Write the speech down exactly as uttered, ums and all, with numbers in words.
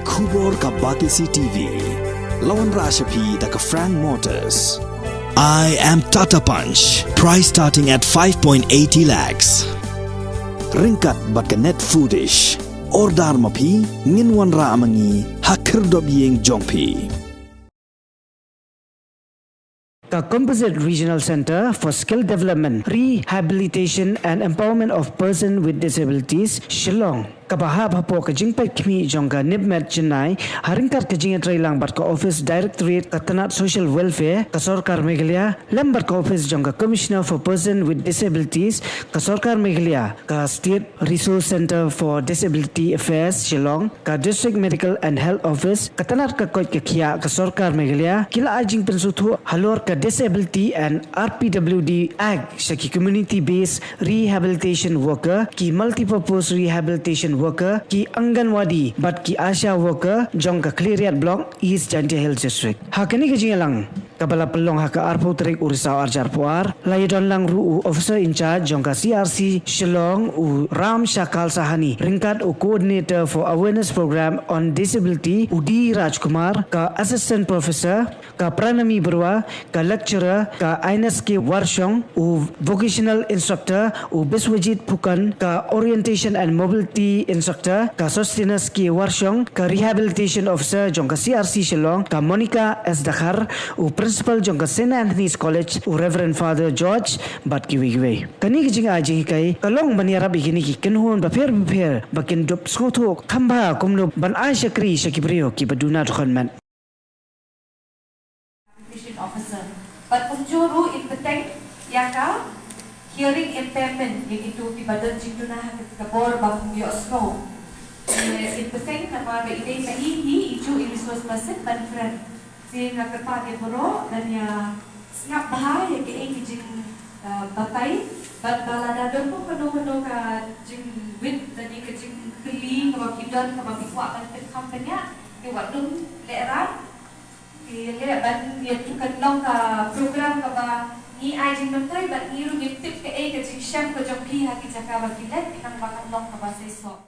Khubor ka Batesi T V. La wanrah sha phi da ka Frank Motors. I am Tata Punch. Price starting at five point eighty lakhs. Ryngkat bad ka Net Foodish. Order ma phi, ngin wanrah ma ngi ha khyrdop ïing jong phi. Ka Composite Regional Centre for Skill Development, Rehabilitation and Empowerment of Person with Disabilities, Shillong, kaba hap hapoh ka jingpeit khmih jong ka NIPMET Chennai, ha ryngkat ka jingïatreilang bad ka Office Directorate ka Tnat Social Welfare ka Sorkar Meghalaya, lem bad ka Office jong ka Commissioner for Person with Disabilities ka Sorkar Meghalaya, ka State Resource Centre for Disability Affairs Shillong, ka District Medical and Health Office, ka Tnat ka Koit ka Khiah ka Sorkar Meghalaya, ki la ai jingpynsngewthuh halor ka Disability and R P W D Act sha ki Community Based Rehabilitation Worker, ki Multipurpose Rehabilitation Worker, ki Anganwadi bad ki ASHA Worker jong ka Khliehriat Block, East Jaintia Hills District. Ha kane ka jingïalang, kaba la pynlong ha ka arphew tarik u Risaw arhajar arphew ar, la ïadonlang ruh u Officer in Charge jong ka C R C Shillong, u Ram Shakal Sahani, ryngkat u Coordinator for Awareness Program on Disability, u D Rajkumar, ka Assistant Professor, ka Pranami Barua, ka Lecturer, ka Ines K Warshong, u Vocational Instructor, u Biswajit Phukan, ka Orientation and Mobility Instructor, ka Sosthenes K Warshong, ka Rehabilitation Officer jong ka C R C Shillong, ka Monica S Dkhar, u Principal jong ka Saint Anthony's College, u Reverend Father George, bad kiwei kiwei. Kane ka jingai jinghikai ka long ban ïarap ïa kine ki kynhun bapher bapher ba kin dup sngewthuh kham bha kumno ban ai shakri sha ki briew kiba duna dkhot met. Education Officer. Bad kumjuh ruh in bteng ïa ka hearing impairment, ïa kito kiba don jingduna ha ka bor ba hum ïohsngew. Ïa in bteng namar ba i dei ma i hi, i juh i resource person ban kren. Te nga kyrpad ïa baroh ban ïa sngap bha ïa kaei ki jing, eh, batai, bad ba lada don kano kano ka jingwit lane ka jingkylli kaba phi don kaba phi kwah ban pynkham pynïaid, te wat lum lehrain. Te leh ban ïa tu kan long ka program kaba ngi ai jingmyntoi bad ngi ruh ngim tip kaei ka jingshem ka jong phi ha ki jaka ba phi leit, khnang ba kan long kaba seisoh.